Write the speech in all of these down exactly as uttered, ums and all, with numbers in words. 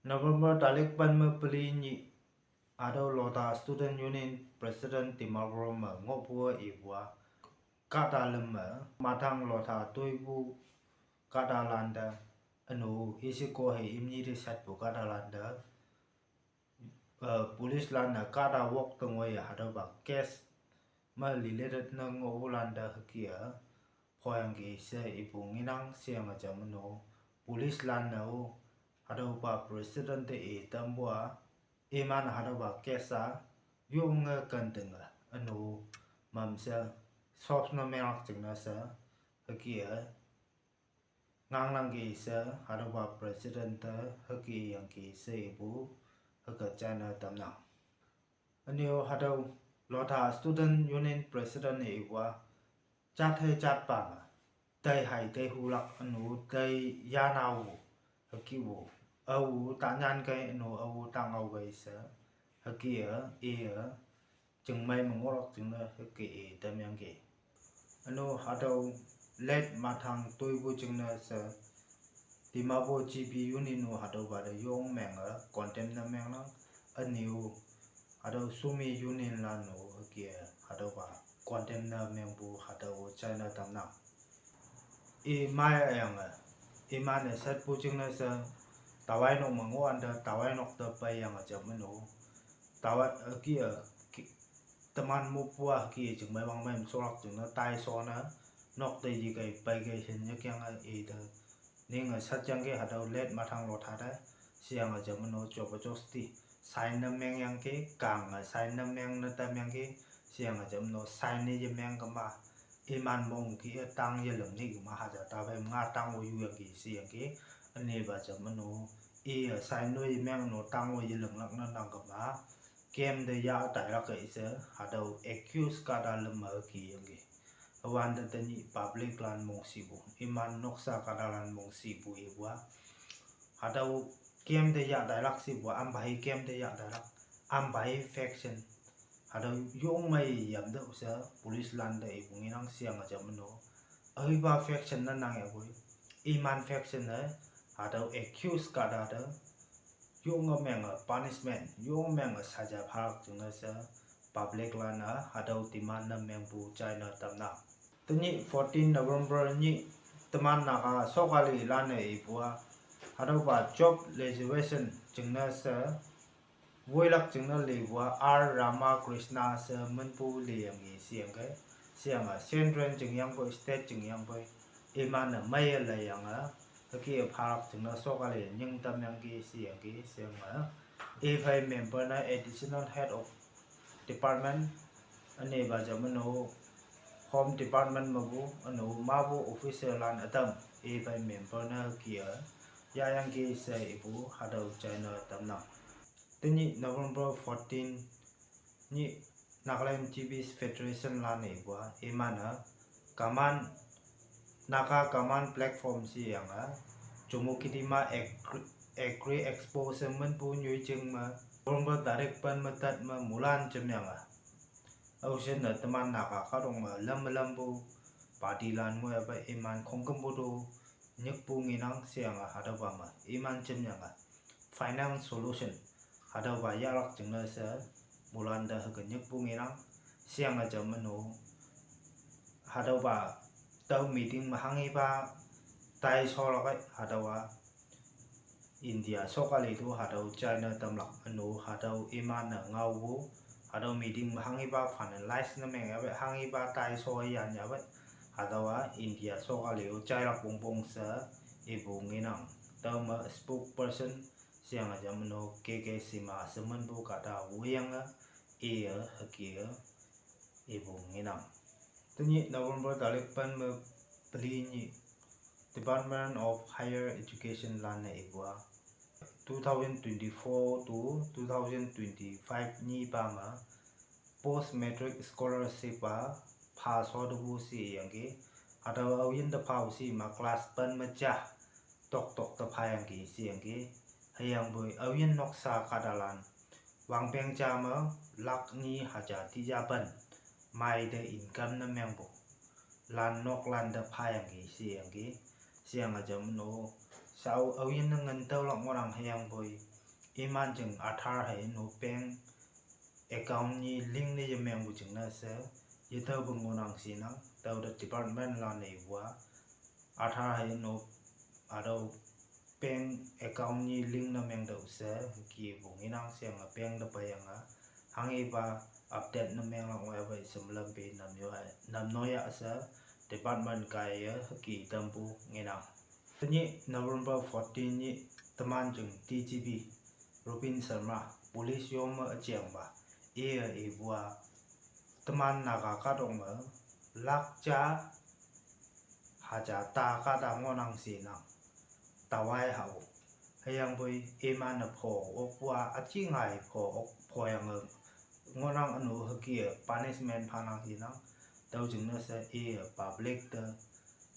November tarik pen me peli nyi, hatüo Lotha Student Union President Dimapur me ngohpu ipu a, kahta lüm me, mathang Lotha toipu kahtalante, ünu, isiko hei imni te satpu kahtalante, eh, police lan-e kahta wok tengoi hatüopa case me related ne ngohpu lante hüke a, phoyangki she ipu ngenang sheyange jam no, police lan-e-o, hatüopa president te i tampu a, iman hatüopa case a, yonge kentinge, ünu, mamshe, solve ne menglak jingne she, hüke a, nganglangki she, hatüopa president te hüke yangki she ipu, hüke china tamnang. Ünyu hatüo Lotha Student Union President-e ipu a, jat hei jatpa me, tei hai tei hulak ünu tei yanao, hüke-o, ao tanyan kei ünu ao tangao kei she, hüke a, i a, chingmei me ngohlak jingne hüke i tamyangki. Ünu hatüo late mathang toipu jingne she, Dimapur G B Union-o hatüopa te yong menge condemn ne mengnang, ünyu, hatüo Sumi Union lan-o hüke, hatüopa condemn ne mengpu hatüo china tamnang. I maiyange, iman-e satpu jingne she, tawai nok me ngohwante tawai nok te peiyange jam no, tawai, eh, ki, eh, ki, teman mopu a hüke chingmei wangmei me sholak jingne tai sho ne, nok te yikei peikei shin yekyange ite, ninge satyangki hatüo late mathang Lotha te, sheyange jam no jopajosti sign ne mengyangki, kange sign ne meng ne tamyangki, sheyange jam no sign ne yemeng kema, iman mong ki-e tang yeling ni kema haja taphei nga tang-o yuyangki sheyangki, ünepa jam no, i-e sign no yemeng no tang-o yelinglak ne nang kema, camp te yah tailak kei she, hatüo accuse kahta lüm me kiyangki. Hüwante tenyih public lan mongshipu, iman noksa kahtalan mongshipu ipu a, hatüo camp te yah tailak shipu a, ampai camp te yah tailak, ampai faction, hatüo yongmei yamtüoh she police lan te ipu ngenang sheyange jam no, aopa faction ne nang yapoi, iman faction-e, hatüo accuse kahta te, yonge menge punishment, yong menge saja phalak jingne she, public lan-a hatüo demand ne mengpu china tamnang. Tenyih fourteen November nyih, teman Naga sokali lan-e ipu a, hatüopa job reservation jingne she, woilak jingne lipu a R Ramakrishna she minpu liyangki sheyangki, sheyange central jingyangpoi, state jingyangpoi, iman-e meiye leiyange, hüke phalak jingne sokali nying tamyangki sheyangki sheyange, iphei member ne additional head of department, ünepa jam no, home department mepu, ünu mapu officer lan ütam, iphei member ne hüke a, yahyangki she ipu hatüo china tamnang. Tenyih November fourteen nyih, Nagaland G Bs Federation lan-e ipu a, iman-e, common, Naga Common Platform sheyange, Chümoukedima Agri, Agri Expo she minpu nyoijing me, November tarik pen me tat me mulan jemyange, aoshinne teman Naga kahtok me lam me lampu, party lan ngoiyape iman khongkümpu to, nyikpu ngenang sheyange hatüopa me, iman jemyange, final solution, hatüopa yahlak jingne she, mulan te hüke nyikpu ngenang, sheyange jam no, hatüopa, tüo meeting me hanghipa, tai sholak ei hatüowa, India sokali to hatüo china tamlak ünu hatüo iman-e ngaopu, hatüo meeting me hanghipa finalize ne meng yape hanghipa tai sho yan yape, hatüowa India sokali-o jailak pongpong she, ipu ngenang, tüome spokesperson, sheyange jam no K K Sima she minpu kahta woiyange, iye hüke a, ipu ngenang. Tenyih November tarik pen me peli nyih, Department of Higher Education lan-e ipu a, two thousand twenty-four to two thousand twenty-five nyipa me, post matric scholarship a, pha shotepu sheyangki, hatüo aoyin te phao she me class pen me ja, toktok te phayangki sheyangki, hüyangpoi aoyin noksa kahtalan, wangpeng ja me, lakh nyi haja tija pen, mei te income ne mengpu, lan noklan te phayangki sheyangki, sheyange jam no, Chao aoyin ne ngan tüolak ngohnang hüyangpoi, iman jing Aadhaar hei no bank account nyi link ne yemengpu jingne she, yetaopu ngohnang shinang, tüote department lan-e ipu-a, Aadhaar hei no, hatüo bank account nyi link ne mengtüoh she, hükepu ngenang sheyange bank te peiyange, hanghepa update ne menglak ngoiya pei shemlam pe namyo, namnoya she, department kaiye hüke tampu ngenang. Tenyih November fourteen nyih teman jing D G P Rupin Sharma police yome üjengpa, iye ipu-a, teman Naga kahtok me, lak ja, haja ta kahta ngohnang shinang, tawai hao. Hüyangpoi iman-e pho okpu-a üji ngai pho ok phoyange ngohnang üno hüke punishment phanang shinang, tüo jingne she iye public te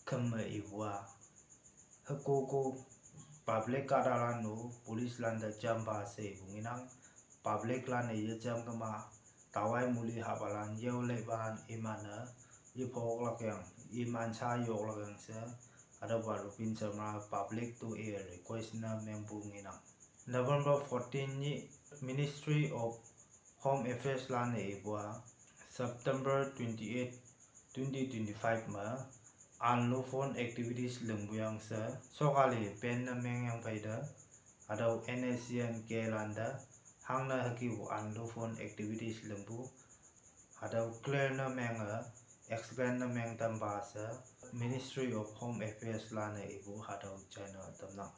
kemme ipu-a, hükoko public kahtalan-o police lante jampha she ipu ngenang, public lan-e yejam kema, tawai muli hahpalan yao leipalan iman-e, yepho oklak yang, iman sha ye-oklak yang she, hatüopa Rupin Sharma public to iye request ne mengpu ngenang. November fourteen nyih Ministry of Home Affairs lan-e ipu-a, September twenty-eight, twenty twenty-five me, unlawful activities lingpu yang she, sokali ban ne mengyang pheite, hatüo N S C N K lante, hangne hükepu unlawful activities lingpu, hatüo clear ne menge, explain ne meng tampha she, Ministry of Home Affairs lan-e ipu hatüo china tamnang.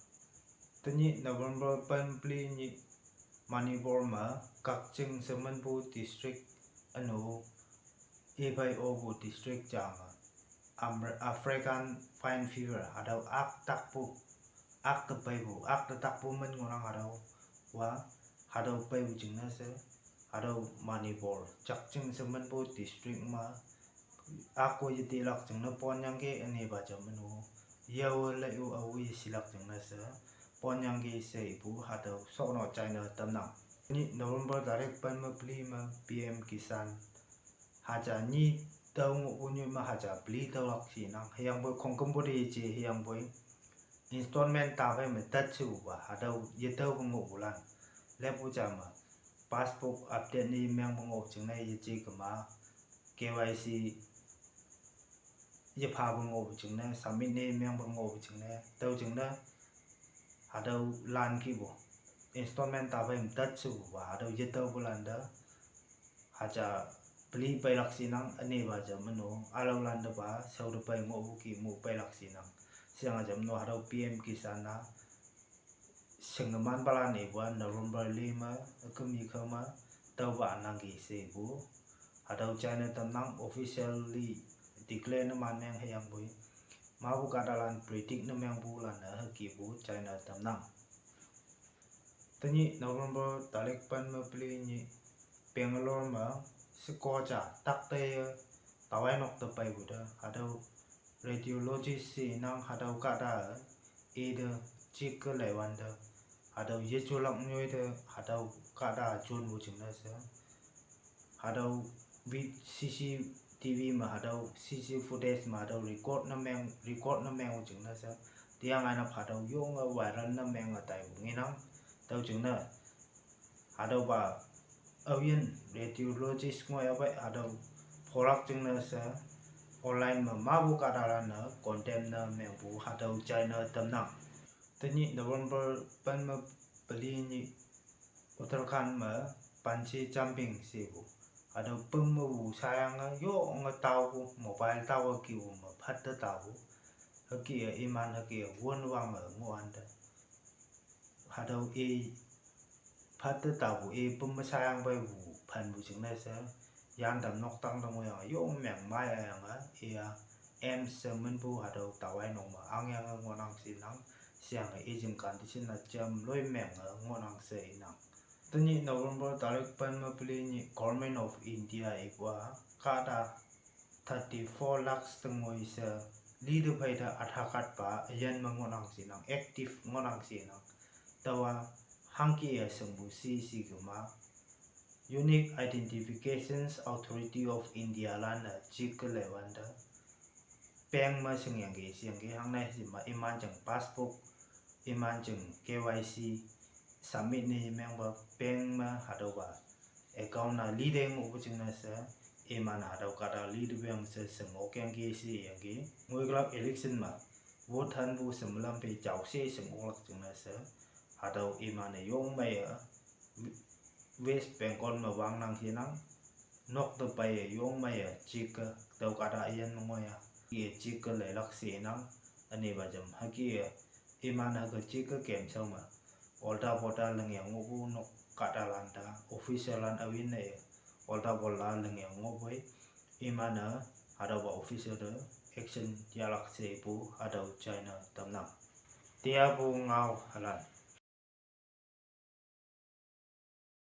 Tenyih November pen peli nyih Manipur me, Kakching she minpu district üno, ipei opu district ja me, Amer-, African Swine Fever, hatüo ak takpu, ak te peipu, ak te takpu min ngohnang hatüo, wa, hatüo peipu jingne she, hatüo Manipur, Kakching she minpu district me, ako yetilak jingne ponyangki ünepa jam üno, yao lei-o aowe shilak jingne she, ponyangki she ipu hatüo shokno china tamnang. Nyih November tarik pen me peli me P M Kisan, haja nyi tao ngohpu nyoi me haja peli taolak shinang, hüyangpoi khongkümpu te yeje hüyangpoi, installment taphei me tat shepupa, hatüo yetaopu ngohpulan, leppu ja me, passbook update ne mengpu ngoh jingne yeje kema, K Y C yephapu ngohpu jingne, submit ne mengpu ngohpu jingne, tüo jingne, hatüo lan kihpu, installment taphei me tat shepupa, hatüo yetaopu lante, haja peli peilak shinang, ünepa jam üno, ülaolan tepa, shao te pei ngohpu kih mu peilak shinang. Sheyange jam üno hatüo P M Kisan-a, shingnemanpalan ipu-a November li me, üküm yekao me, tüopa nangki she ipu, hatüo china tamnang officially declare ne man meng hüyangpoi, mapu kahtalan predict ne mengpulan-e hükepu china tamnang. Tenyih November tarik pen me peli nyih Bangalore me, sheko ja takteye, tawai nok te peipu te, hatüo radiologist she nang hatüo kahta, ite jike leiwante, hatüo yejulak nyoi te, hatüo kahta jonpu jingne she, hatüo vi-, C C T V me hatüo C C footage me hatüo record ne meng, record ne meng jingne she, tiang aina hatüo yonge viral ne menge taipu ngenang, tüo jingne, hatüopa, aoyin radiologist ngoiya pei hatüo pholak jingne she, online me mapu kahtalan-e condemn ne mengpu hatüo china tamnang. Tenyih November pen me peli nyih Uttarakhand me bungee jumping shepu, hatüo püm mepu shayange yonge taopu, mobile tower kihpu me phatte taopu, hüke-e iman hüke-e wünwange ngohwante, hatüo i phatte taopu i püm me shayang peipu phanpu jingne she, yantam noktang te ngohyange yong meng maiyange iya, AIIMS she minpu hatüo tawai nok me angyange ngohnang shinang, sheyange i jing condition-a jam loi menge ngohnang she inang. Tenyih November tarik pen me peli nyih Government of India ipu-a, kahta thirty-four lakhs tengoi she, lite pheite Aadhaar card pa üyin me ngohnang shinang, active ngohnang shinang. Taowa hangke-e shingpu shi shi kema, Unique Identifications Authority of India lan-e jike leiwante, bank me shingyangki sheyangki hangne shima iman jing passbook iman jing K Y C submit ne yemengpa bank me hatüopa account-a lite ngohpu jingne she, iman hatüo kahta lite peng she shing okyangki she iyangki. Ngoikülak election me vote hanpu she melam phei jaoshe shing oklak jingne she, hatüo iman-e yongmeiye West Bengal me wangnang shenang, nok te peiye yongmeiye check-e tüo kahta üyin me ngoiya, iye check-e leilak shenang, ünepa jam hüke-e, iman hüke check-e kemshao me, altar board-a lingyang ngohpu nok kahtalan te, officer lan awin ne, altar board-a lingyang ngohpoi, iman-e hatüopa officer te action yahlak shepu hatüo china tamnang. Teapu ngao halan.